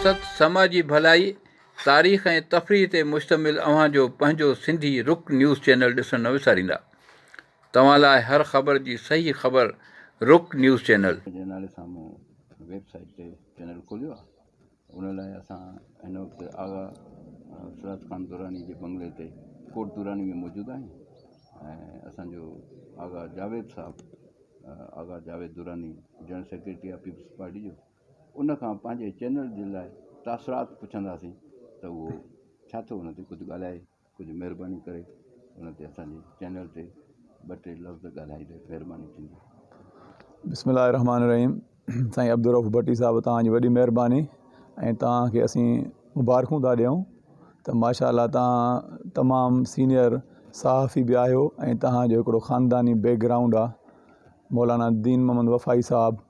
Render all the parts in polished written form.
سياست، سماجي ڀلائي، تاريخ ۽ تفريح تي مشتمل اوهان جو پنهنجو سنڌي رڪ نيوز چينل ڏسڻ نه وساريندا. توهان لاء هر خبر جي صحيح خبر رڪ نيوز چينل. جي نالي سان مون ويب سائيٽ تي چينل کوليو آهي ان لاء اسان هن وقت آغا سراج خان دراني جي بنگلي تي ڪوٽ دراني ۾ موجود آهيون ۽ اسان جو آغا جاويد صاحب آغا جاويد دراني جنرل سيڪريٽري آهي پيپلز پارٽي جو ان کان پنهنجي چينل جي لاء تاثرات پڇنداسين ته اهو ڇا ٿو ان تي ڪجهه ڳالهائي ڪجهه مهرباني ڪري ان تي اسان جي چينل تي ٻه ٽي لفظ ڳالهائي مهرباني ٿيندي. بسم الله الرحمٰن الرحيم سائين عبدالرؤف ڀٽي صاحب توهان جي وڏي مهرباني ۽ توهان کي اسين مبارڪون ٿا ڏيون ته ماشاء الله توهان تمام سينئر صحافي به آهيو ۽ توهان جو هڪڙو خانداني بيڪ گرائونڊ آهي مولانا دين محمد وفائي صاحب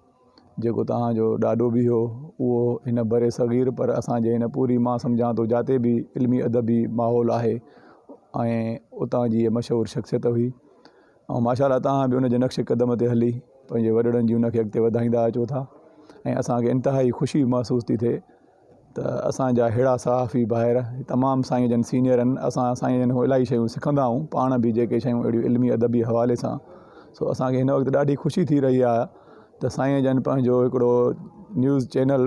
جيڪو توهان جو ڏاڏو به هو اهو هن برصغير پر اسان جي هن پوري مان سمجهان ٿو جاتي به علمي ادبي ماحول آهي ۽ اتان جي مشهور شخصيت هئي ۽ ماشاء الله توهان به ان جي نقش قدم تي هلي پنهنجي وڏڙن جي ان کي اڳتي وڌائيندا اچو ٿا ۽ اسان کي انتهائي خوشي محسوس ٿي ٿئي ته اسان جا ههڙا صحافي ڀائر تمام سائين جن سينئر آهن اسان سائين جن کان الاهي شيون سکندا آهيون پاڻ به جيڪي شيون اهڙيون علمي ادبي حوالي سان سو اسان کي هن وقت ڏاڍي خوشي ٿي رهي آهي ته سائين جن پنهنجو هڪڙو نيوز چينل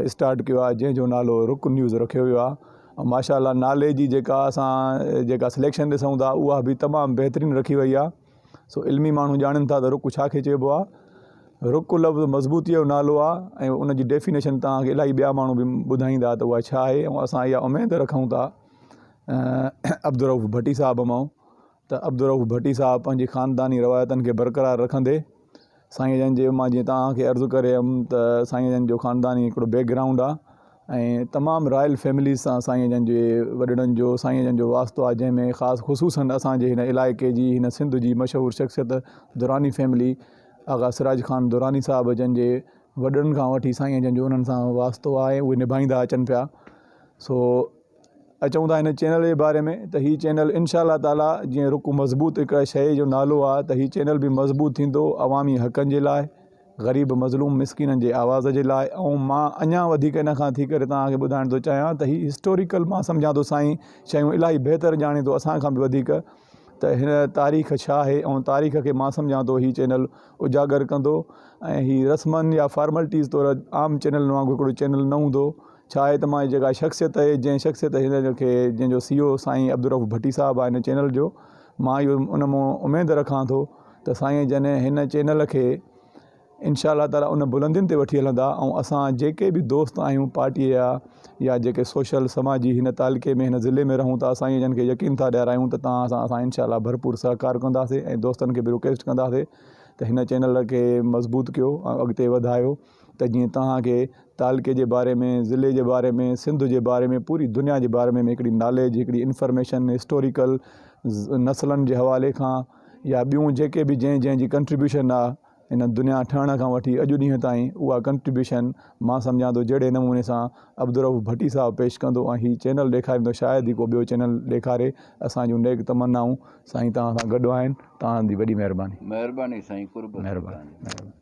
اسٽارٽ ڪيو آهي جنهن جو نالو رڪ نيوز رکيو ويو آهي ۽ ماشاء الله نالي جي جيڪا اسان جيڪا سليڪشن ڏسون ٿا اها به تمام بهترين رکي وئي آهي سو علمي ماڻهو ڄاڻن ٿا ته رڪ ڇا کي چئبو آهي. رڪ لفظ مضبوطيء جو نالو آهي ۽ ان جي ڊيفينيشن توهان کي الاهي ٻيا ماڻهو به ٻڌائيندا ته اها ڇا آهي ۽ اسان اها اميد رکون ٿا عبدالرؤف ڀٽي صاحب مان ته عبدالرؤف ڀٽي صاحب پنهنجي خانداني روايتن کي برقرار رکندي سائين جن جي مان جيئن توهان کي عرض ڪري ويم ته سائين جن جو خانداني هڪڙو بيڪ گرائونڊ آهي ۽ تمام رائل فيمليز سان سائين جن جي وڏڙن جو سائين جن جو واسطو آهي جنهن ۾ خاص خصوصن اسان جي هن علائقي جي هن سنڌ جي مشهور شخصيت دراني فيملي آغا سراج خان دراني صاحب جن جي وڏڙن کان وٺي سائين جن جو انهن سان واسطو آهي اهي نڀائيندا اچن پيا سو اچون ٿا هن چينل جي باري ۾ ته هي چينل انشاء الله تعالي جيئن رڪ مضبوط هڪ شيء جو نالو آهي ته هي چينل به مضبوط ٿيندو عوامي حقن جي لاء غريب مظلوم مسڪينن جي آواز جي لاء ۽ مان اڃا وڌيڪ ان کان ٿي ڪري توهان کي ٻڌائڻ ٿو چاهيان ته هي هسٽوريڪل مان سمجهان ٿو سائين شيون الاهي بهتر ڄاڻي ٿو اسان کان به وڌيڪ ته هن تاريخ ڇا آهي ۽ تاريخ کي مان سمجهان ٿو هي چينل اجاگر ڪندو ۽ هي رسمن يا فارملٽيز طور عام چينلن وانگر هڪڙو چينل نه هوندو ڇا آهي ته مان جيڪا شخصيت آهي جنهن شخصيت هن کي جنهن جو سي او سائين عبدالرؤف ڀٽي صاحب آهي هن چينل جو مان اهو ان مون اميد رکان ٿو ته سائين جن هن چينل کي انشاء الله تعالي ان بلندين تي وٺي هلندا ۽ اسان جيڪي به دوست آهيون پارٽيء جا يا جيڪي سوشل سماجي هن تعلقي ۾ هن ضلعي ۾ رهون ٿا سائين جن کي يقين ٿا ڏيارايون ته توهان سان اسان انشاء الله ڀرپور سهڪار ڪنداسين ۽ دوستن کي به رڪويسٽ ڪنداسين ته هن چينل کي مضبوط ڪيو ۽ اڳتي وڌايو ته جيئن توهان کي تعلقي جي باري ۾ ضلعي جي باري ۾ سنڌ جي باري ۾ پوري دنيا جي باري ۾ هڪڙي ناليج هڪڙي انفارميشن هسٽوريڪل نسلن جي حوالي کان يا ٻيون جيڪي به جنهن جنهن جي ڪنٽريبيوشن آ هن دنيا ٺهڻ کان وٺي اڄ ڏينهن تائين اها ڪنٽريبيوشن مان سمجهان ٿو جهڙي نموني سان عبدالرؤف ڀٽي صاحب پيش ڪندو ۽ هي چينل ڏيکاريندو شايد ئي ڪو ٻيو چينل ڏيکاري اسان جون نيڪ تمنائون سائين توهان سان گڏ آهن توهان جي وڏي مهرباني. مهرباني سائين قرب مهرباني.